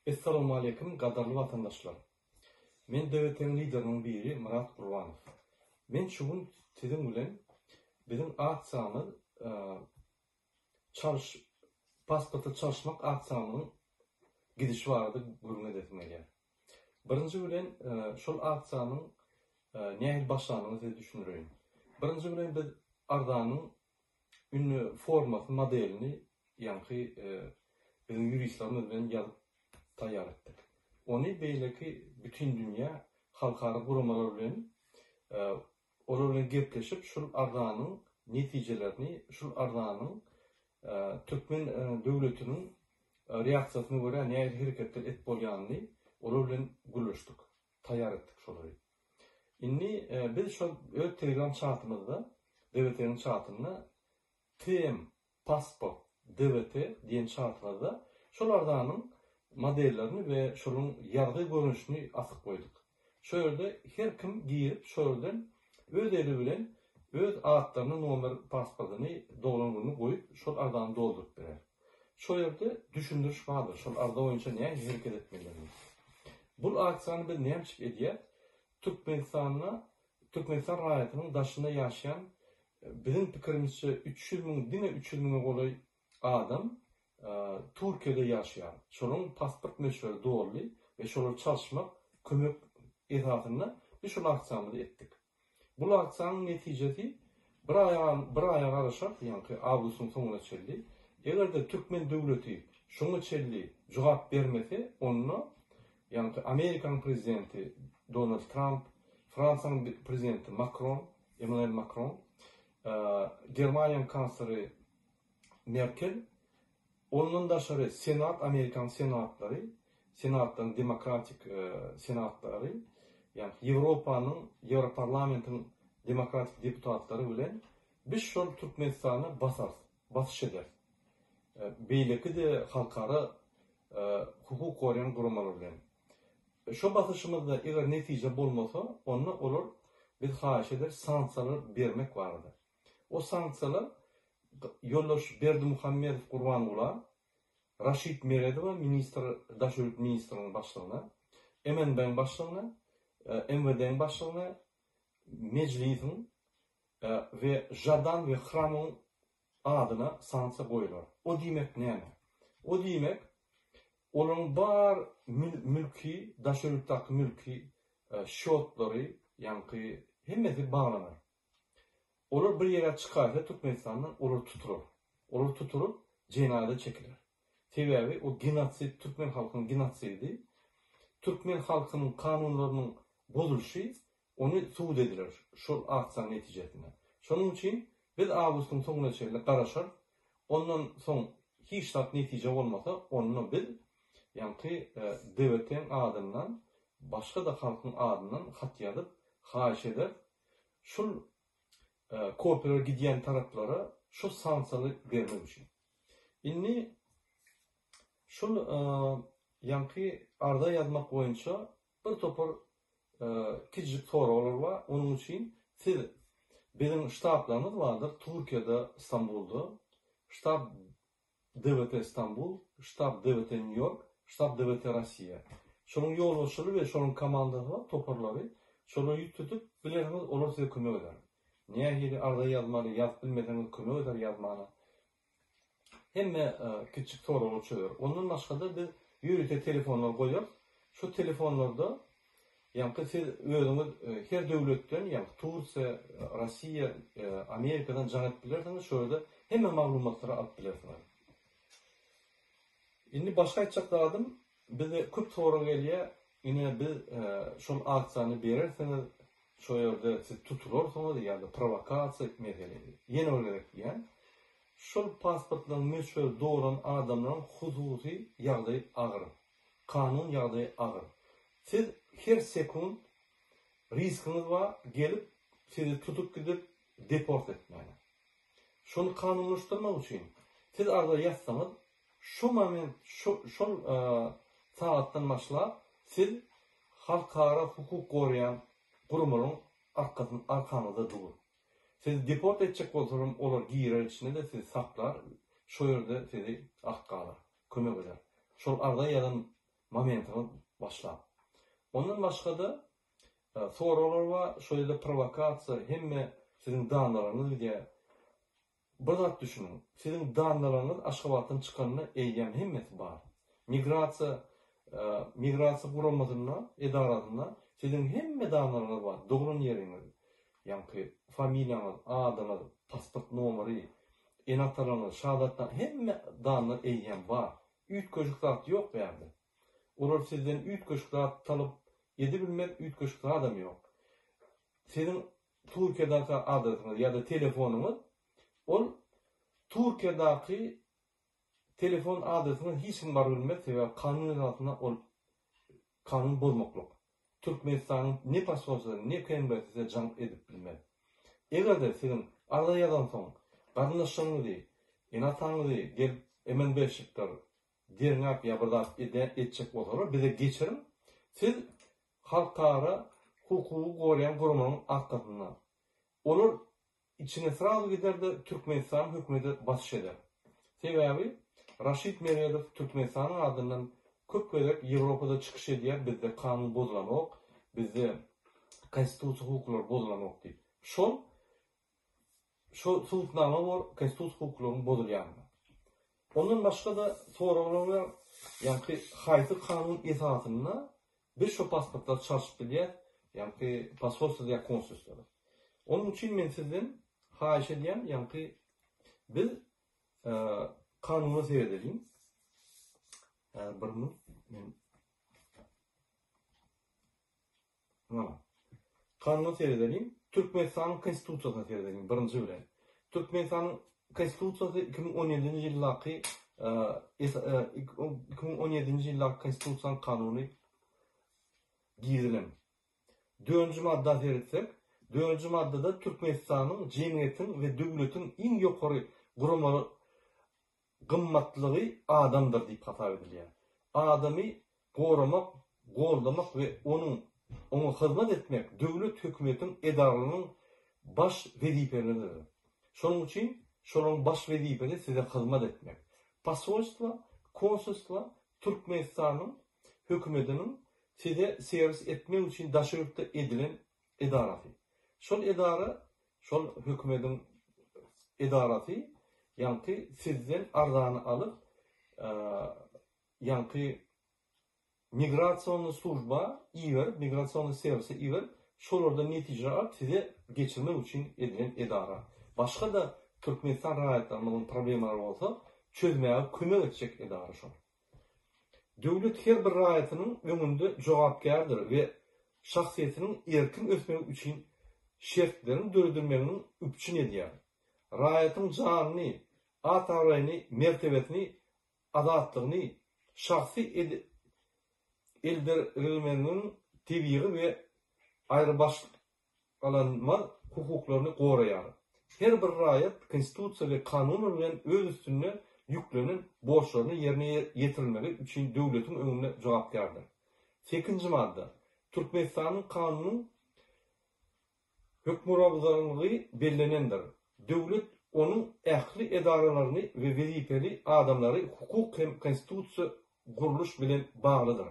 Essalawmaleýkim gadyrly watandaşlar! Men DWT-niň lideriniň biri Myrat Gurbanow. Men şu gün siziň bilen biziň aksiýamyz çalyş pasporty çalyşmak aksiýamyzyň gidişi barada gürrüň edesim gelýär. Birinji bilen şol aksiýanyň nähili başlanyny size düşündireýin. Birinji bilen biz arzanyň Indi formasy, modelini ýaňky biziň ýuristlerimiz bilen ýazyp taýýar etdik. Ony beýleki bütindünýä halkara guramalar bilen olar bilen gepleşip şul arzanyň netijelerini, şul arzanyň türkmen döwletiniň reaksiýasyna görä nähili hereketler edip bolýanyny olar bilen gürleşdik. Taýýar etdik şolary. Indi biz şol öz telegram çatymyzda, DWT-niň çatynda TM Passport DWT diýen çatymyzda şol arzanyň modellerini we şolaryň ýazgy görnüşini asyp goýduk. Şo ýerde her kim girip şo ýerden öz eli bilen öz atlaryny, nomer pasportyny, doglan gününi goýup şol arzany dolduryp berer. Şo ýerde düşündiriş bardyr, şol arza boýunça nähili hereket etmelidigini. Bul aksiýany biz näme üçin edýäs? Türkmenistanda, Türkmenistan raýatynyň daşynda ýaşaýan biziň pikirimizçe 300 müň, diňe 300 müňe golaý adam Türkiýede ýaşaýar. Şolaryň pasport möçberi doldy we şolary çalyşmak kömek esasynda biz şol aksiýamyzy etdik. Bul aksiýanyň netijesi bir aýa bir aýa garaşarys, ýaňky awgustyň soňuna çenli. Eger-de türkmen döwleti şoňa çenli jogap bermese, onda ýaňky Amerikanyň prezidenti Donald Tramp, Fransiýanyň prezidenti Makron, Emmanuel Makron, Germaniýanyň kansleri Merkel, ondan daşary Senat, Amerikanyň senatlary, senatlaryň demokratik senatlary, ýagny Ýewropanyň, Ýewroparlamentiň demokratik deputatlary bilen biz şol Türkmenistana basarys, basyş ederis. Beýleki-de halkara hukuk goraýan guramalar bilen. Şo basyşymyzda eger netije bolmasa, onda olar biz haýyş ederis sanksiýalar bermek barada. O sanksiýalar ýoldaş Berdimuhamedow Gurbangula, Raşid Meredowa ministr daşary ýurt ministriniň başlygyna, MNB-iň başlygyna, MWD-iň başlygyna, Mejlisiň we Žadan we Hramyň adyna sanksiýa goýular. O diýmek näme? O diýmek, olaryň bar mülki, daşary ýurtdaky mülki, şotlary, ýaňky hemmesi baglanar. Olar bir ýere çykaýsa Türkmenistandan olar tutular. Olar tutulyp jenaýata çekiler. Sebäbi o genosid türkmen halkynyň genotsidi, türkmen halkynyň kanunlarynyň bozulyşy ony subut ediler şol aksiýanyň netijesinde. Şonuň üçin biz awgustyň soňuna çenli garaşarys. Ondan soň hiç zat netije bolmasa onda biz ýaňky DWT-iň adyndan başga-da halkyň adyndan hat ýazyp haýyş ederis. Şul kopeler gidýän taraplara şu sanksiýaly bermek üçin. Indi şul ýaňky arza ýazmak boýunça bir topar kiçijik soraglar bar. Onuň üçin siz biziň ştablarymyz bardyr Türkiýede Stambulda. Ştab DWT Stambul, Ştab DWT Nýu-Ýork, Ştab DWT Rossiýa. Şonuň ýolbaşçylary we şonuň komandasy bar, toparlary. Şolara ýüz tutup bilersiňiz, olar size kömek eder. Nähili arza ýazmaly, ýazyp bilmeseňiz kömek eder ýazmana. Hemme kiçjik soraglary çözer. Ondan başga-da biz ýörite telefonlar goýarys. Şu telefonlarda Ýaňky siz özüňiz her döwletden, ýaňky Tursiýa, Rossiýa, Amerikadan jaň edip bilersiňiz, şo ýerde hemme maglumatlary alyp bilersiňiz. Indi başga aýtjak zadym, bize köp sorag gelýär, ine biz şol aksiýany berersiňiz, şo ýerde siz tutularsyňyz ýa-da prowokasiýa meselesi. Ýene bir gezek diýýän, şol pasportlaryň möçberi dolan adamlaryň hususy ýagdaýy agyr. Kanun ýagdaýy agyr. Siz her sekunt riskiňiz bar gelip sizi tutup gidip deport etmäne. Şony kanunlaşdyrmak üçin siz arza ýazsaňyz şo moment şo şol sagatdan başlap siz halkara hukuk goraýan guramalaryň arkasyn arkaňyzda dur. Sizi deport etjek bolsalam olar girer içine-de sizi saklar şo ýerde sizi alyp galar kömek eder. Şol arza ýazan. momentiňiz başlap. Ondan başga-da soraglar bar, şo ýerde prowokasiýa, hemme siziň danalaryňyz gidýär. Bir zat düşüniň, siziň danalaryňyz Aşgabatdan çykanda eýýäm hemmesi bar. Migrasiýa migrasiýa guramasynda, edarasynda siziň hemme danalaryňyz bar, doglan ýeriňiz, ýaňky familiýaňyz, adyňyz, pasport nomeri, ene-atalaryňyz, şahadatnama, hemme danlar eýýäm bar. Üýtgeşik zat ýok bu ýerde. Olar sizden üýtgeşik zat talap edibilmez, üýtgeşik zadam ýok. Siziň Türkiýedäki adresiňiz ýa-da telefonyňyz, ol Türkiýedäki telefon adresiňiz hiç kim baryp bilmez, sebäbi kanun esasynda ol kanun bozmaklyk. Türkmenistanyň ne posolstwosy, ne KMB-si size jaň edip bilmez. Eger-de siziň arza ýazansoň garyndaşlaryňyzy, ene-ataňyzy gelip MNB-şikler derňäp ýa bir zat etjek bolsalar bize geçiriň, siz halkara hukugy goraýan guramanyň arkasynda. Olar Içine srazu gider-de Türkmenistanyň hökümete basyş eder. Sebäbi Raşid Meredow Türkmenistanyň adyndan köp gezek Ýewropada çykyş edýär bizde kanun bozulanok, bizde konstitusiýa hukuklary bozulanok diýip. Şol şo subutnama bor konstitusiýa hukuklaryň bozulýanyna. Ondan başga-da soraglar bar, ýaňky haýsy kanun esasynda Biz şo pasportlary çalşyp bilýäs, ýaňky posolstwoda ýa konsulstwoda. Onuň üçin men sizden haýyş edýän, ýaňky biz kanuna seredeliň. Häzir bir minut men Mana. Kanuna seredeliň. Türkmenistanyň Konstitusiýasyna seredeliň birinji bilen. Türkmenistanyň Konstitusiýasy 2017-nji ýyldaky 2017-nji ýyldaky Konstitusiýanyň kanuny girizilen. Dördünji madda seretsek, dördünji maddada Türkmenistanyň jemgyýetiň we döwletiň iň ýokary gurama gymmatlygy adamdyr diýip hasap edilýär. Adamy goramak, goldamak we onuň oňa hyzmat etmek döwlet hökümetiň edaralarynyň baş wezipeleridir. Şonuň üçin şolaryň baş wezipesi size hyzmat etmek. Posolstwo, konsulstwo Türkmenistanyň hökümetiniň size serwis etmek üçin daşary ýurtda edilen edarasy. Şol edara Şol hökümediň edarasy ýaňky sizden arzany alyp, ýaňky migrasionnyý služba iberip, migrasionnyý serwise iberip, şolardan netije alyp size geçirmek üçin edilen edara. Başga-da Türkmenistan raýatlarymyzyň problemalary bolsa, çözmäge kömek etjek edara şol. Döwlet her bir raýatynyň öňünde jogapkärdir we şahsyýetiniň erkin ösmegi üçin şertleriň döredilmeginiň üpjün edýär. Raýatyň janyny, at-abraýyny, mertebesini, azatlygyny, şahsy elderilmeginiň tebigy we aýrybaş Galanmaz hukuklaryny goraýar. Her bir raýat Konstitusiýa we kanunlar bilen öz üstüne ýüklenen borçlaryny ýerine ýetirilmegi üçin döwletiň öňünde jogapkärdir. Sekizinji madda. Türkmenistanyň kanunyň hökmürowanlygy bellenendir. Döwlet, onuň ähli edaralaryny we wezipeli adamlary hukuk hem konstitusiýa gurluş bilen baglydyr.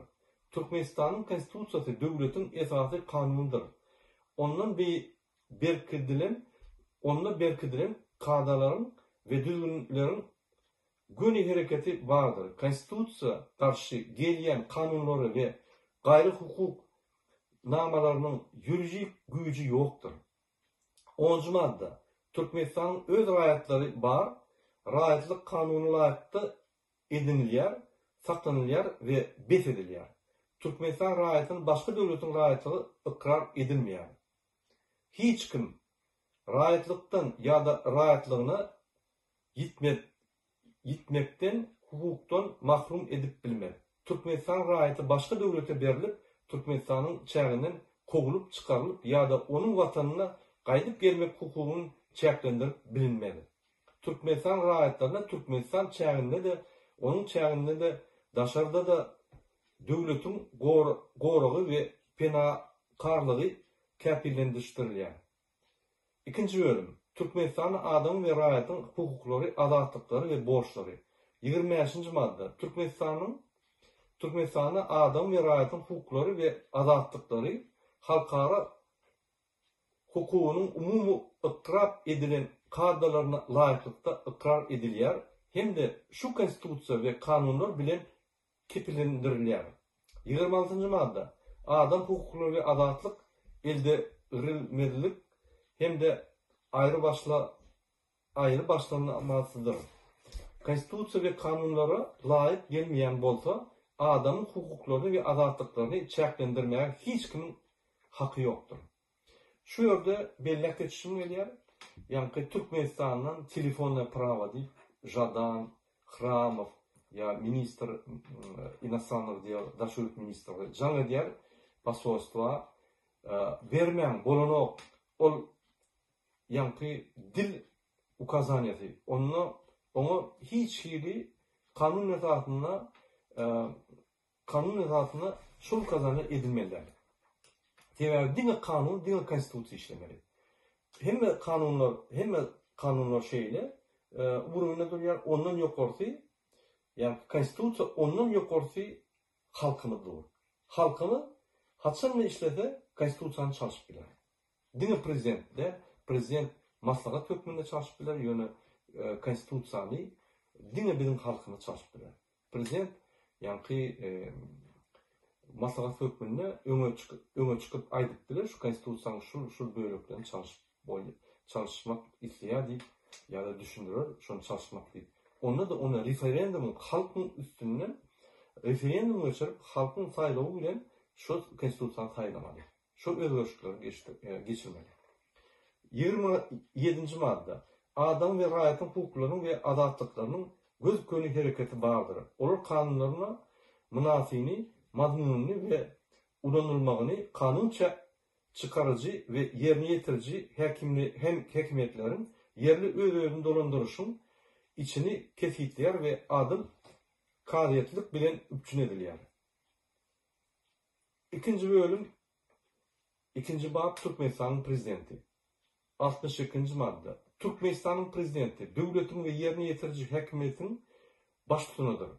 Türkmenistanyň Konstitusiýasy döwletiň esasy kanunydyr. Ondan berkidilen onda berkidilen kadalaryň we düzgünleriň göni hereketi bardyr. Konstitusiýa garşy gelýän kanunlary we gaýry hukuk namalarynyň ýuridik güýji ýokdur. Onunjy madda. Türkmenistanyň öz raýatlary bar, raýatlyk kanuna laýyklykda edinilýär, saklanylýar we bes edilýär. Türkmenistan raýatynyň başga döwletiň raýatlygy ykrar edilmeýär. Hiç kim raýatlykdan ýa-da raýatlygyna ýitmek ýitmekden hukukdan mahrum edip bilmez. Türkmenistan raýaty başga döwlete berlip, Türkmenistanyň çäginden kowlup çykarylyp ýa-da onuň watanyna gaýdyp gelmek hukugyny çäklendirip bilinmez. Türkmenistan raýatlaryna Türkmenistan çäginde-de, onuň çäginde-de daşarda-da döwletiň goragy we penakarlygy käpillendirişdirilýär. Ikinji bölüm. Türkmenistanda adamyň we raýatyň hukuklary, azatlyklary we borçlary. 25-nji madda. Türkmenistanyň. Türkmenistanda adam we raýatyň hukuklary we azatlyklary halkara hukugynyň umumy ykrar edilen kadalaryna laýyklykda ykrar edilýär hem-de şu Konstitusiýa we kanunlar bilen kepillendirilýär. 26-njy madda. Adam hukuklary we azatlyk eldegrilmezlik hem-de aýrybaşla aýry başlanmasydyr. Konstitusiýa we kanunlara laýyk gelmeýän bolsa, adamyň hukuklaryny we azatlyklaryny çäklendirmäge hiç kimiň haky ýokdur. Şu ýerde belläp geçişim gelýär, ýaňky Türkmenistandan telefonnoe prawo diýip, Žadan, Hramow ýa ministr Inostranow diýýär, daşary ýurt ministrleri jaň edýär posolstwa, bermäň, bolanok, ol ýaňky dil ukazaniýasy, onda oňa hiç hili kanun esasynda kanun esasynda şol ukazaniýa edilmeli däl. Sebäbi diňe kanun, diňe konstitusiýa işlemeli. Hemme kanunlar, hemme kanunlar şeýle ugrunda durýar, ondan ýokarsy, ýaňky konstitusiýa ondan ýokarsy halkymyz dur. Halkymyz haçanda işlese konstitusiýany çalşyp biler. Diňe prezident däl, prezident maslahat hökmünde çalşyp biler, ýöne konstitusiýany diňe biziň halkymyz çalşyp biler. Prezident ýaňky maslahat hökmünde öňe çykyp, öňe çykyp aýdyp biler, şu konstitusiýanyň şul, şul böleklerini çalşyp bolýar, çalyşmak isleýär diýip ýa-da düşündirer, şony çalyşmak diýip. Onda-da ony referendumyň halkyň üstünden referendum geçirip, halkyň saýlawy bilen şol konstitusiýany saýlamaly. Şol özgerişlikleri geçirmeli. 27-nji madda. Adamyň we raýatyň hukuklarynyň we azatlyklarynyň gös-göni hereketi bardyr. Olar kanunlaryna mynasyny, mazmunyny we ulanylmagyny kanun çykaryjy we ýerine ýetiriji häkimiýetleriň, ýerli öz-özüni dolandyryşyň içini kesgitleýär we adyl kazyýetlilik bilen üpjün edilýär. Ikinji bölüm Ikinji bap Türkmenistanyň Prezidenti 62-nji madda. Türkmenistanyň Prezidenti döwletiň we ýerine ýetiriji häkimiýetiň baştutanydyr.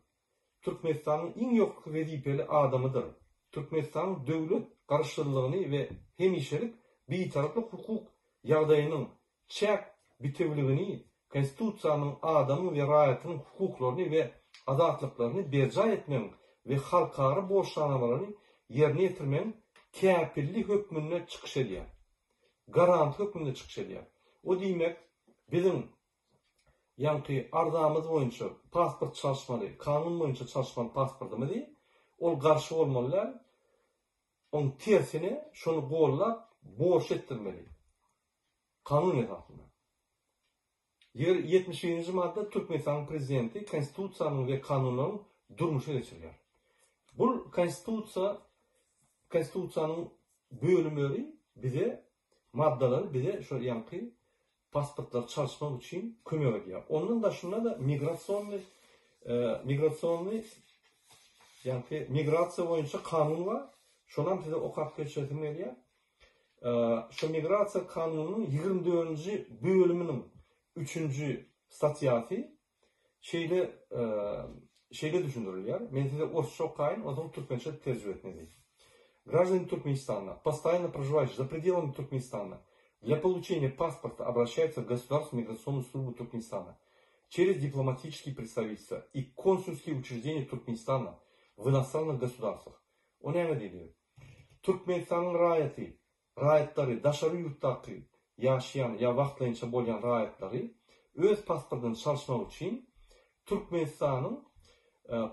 Türkmenistanyň iň ýokarky wezipeli adamydyr. Türkmenistanyň döwlet Garaşsyzlygyny we hemişelik Bitaraplyk hukuk ýagdaýynyň çäk bitewiligini, Konstitusiýanyň adamyň we raýatyň hukuklaryny we azatlyklaryny berjaý etmegiň we halkara borçnamalaryny ýerine ýetirmegiň käpilli hökmünde çykyş edýär. Garanty hökmünde çykyş edýär. O diýmek, biziň ýaňky arzamyz boýunça pasport çalyşmaly, kanun boýunça çalyşmaly pasportymyzy, ol garşy bolmaly däl, oň tersine şony gollap borç etdirmeli. Kanun esasynda. Ýer 71-nji madda Türkmenistanyň Prezidenti Konstitusiýanyň we kanunlaryň durmuşa geçirýär. Bul Konstitusiýa Konstitusiýanyň bölümleri bize maddalary bize şol ýaňky pasportlary çalyşmak üçin kömek edýär. Ondan daşynda-da migrasionnyý migrasionnyý ýaňky migrasiýa boýunça kanun bar. Şonam size okap geçesim gelýär. Şu migrasiýa kanunynyň 24-nji bölüminiň üçünji statýasy şeýle şeýle düşündirilýär. Men size orsça okaýyn, onsoň türkmençe terjime etmeli. Граждане Туркменистана, постоянно проживающие за пределами Туркменистана, для получения паспорта обращаются в Государственную миграционную службу Туркменистана через дипломатические представительства и консульские учреждения Туркменистана в иностранных государствах. O näme diýdi? Türkmenistanyň raýaty, raýatlary, daşary ýurtdaky ýaşaýan ýa wagtlaýynça bolýan raýatlary öz pasportyny çalyşmak üçin Türkmenistanyň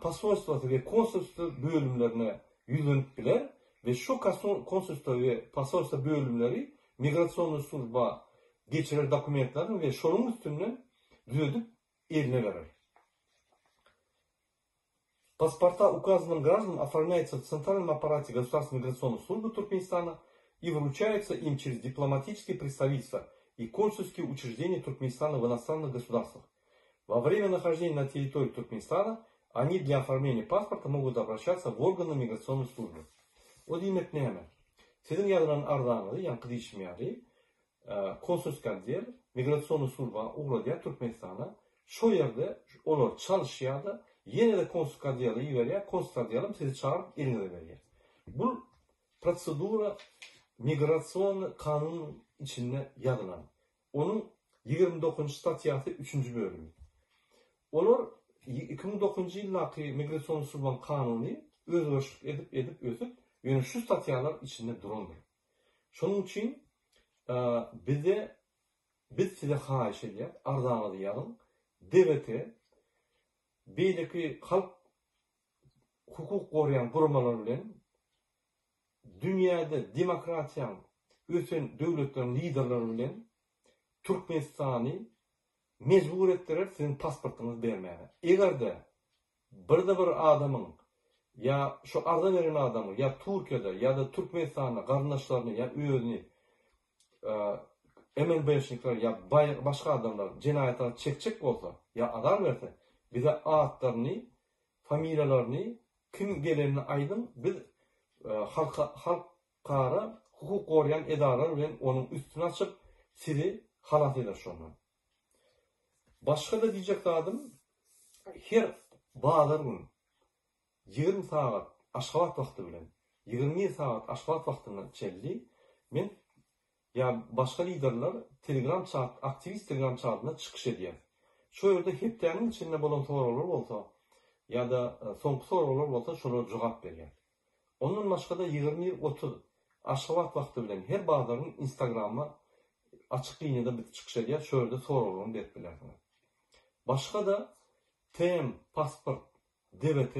posolstwosy we konsulstwo bölümlerine ýüzlenip biler we şo konsulstwo we posolstwo bölümleri migrasionnyý služba geçirer dokumentlerini we şonuň üstünden düzedip eline berer. Паспорта указанным гражданам оформляются в Центральном аппарате Государственной миграционной службы Туркменистана и вручаются им через дипломатические представительства и консульские учреждения Туркменистана в иностранных государствах. Во время нахождения на территории Туркменистана они для оформления паспорта могут обращаться в органы миграционной службы. O diýmek näme? Siziň ýazylan arzaňyzy, ýaňky diýşim ýaly, konsulskiý otdel, migrasionnyý služba ugradýar Türkmenistana. Şo ýerde olar çalyşýar-da, Ýene-de konsullyk odýela iberýär, konsullyk odýelam sizi çagyryp eliňize berýär. Bu prosedura migrasion kanunyň içinde ýazylan. Onuň 29-njy statýasy üçünji bölümi. Olar 2009-njy ýyldaky migrasion usulban kanuny özgerişlik edip edip ösüp, ýöne şu statýalar içinde durandyr. Şonuň üçin bize biz size haýyş edýäs, arzaňyzy ýazyň, DBT, beýleki halk hukuk goraýan guramalar bilen dünýäde demokratiýaň ösen döwletleriň liderleri bilen Türkmenistany mejbur etdirer siziň pasportyňyzy bermäge. Eger-de Birde bir adamyň ýa şu arza beren adamyň ýa Türkiýede ýa-da Türkmenistanda garyndaşlaryny ýa özüni MNB-şnikler ýa başga adamlar jenaýata çekjek bolsa ýa azar berse bize atlaryny familiýalaryny kim gelenini aýdyň biz halka halkara hukuk goraýan edaralar bilen onuň üstüni açyp sizi halas ederis şondan. Başga-da diýjek zadym, her bazar gün 20 sagat Aşgabat wagty bilen 21 sagat Aşgabat wagtyna çenli men ýa başga liderler Telegram çat, aktiwist Telegram çatynda çykyş edýär. Şo ýerde hepdäniň içinde bolan soraglar bolsa ýa-da soňky soraglar bolsa şolara jogap berýär. Ondan başga-da 21 30 Aşgabat wagty bilen her bazar gün Instagramma açyk liniýada biz çykyş edýäs, şo ýerde soraglaryňy berip bilersiňiz. Başga-da TM pasport DBT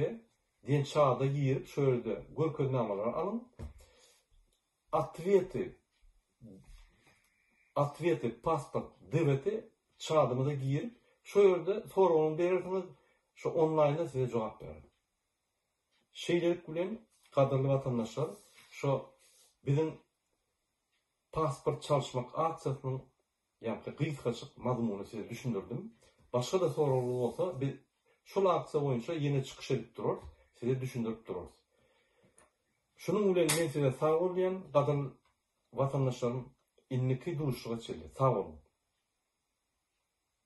diýen çada girip şo ýerde görkeznamalary alyň. Otvety Otvety pasport DBT çadymyza girip şo ýerde soragyňyzy berersiňiz, şo onlaýnda size jogap berer. Şeýlelik bilen, gadyrly watandaşlar, şo biziň pasport çalyşmak aksiýasynyň ýaňky gysgajyk mazmunyny size düşündirdim. Başga-da soraglar bolsa, biz şol aksiýa boýunça ýene çykyş edip durarys, size düşündirip durarys. Şunuň bilen men size sag bol diýen, gadyrly watandaşlarym, indiki duşuşyga çenli sag boluň!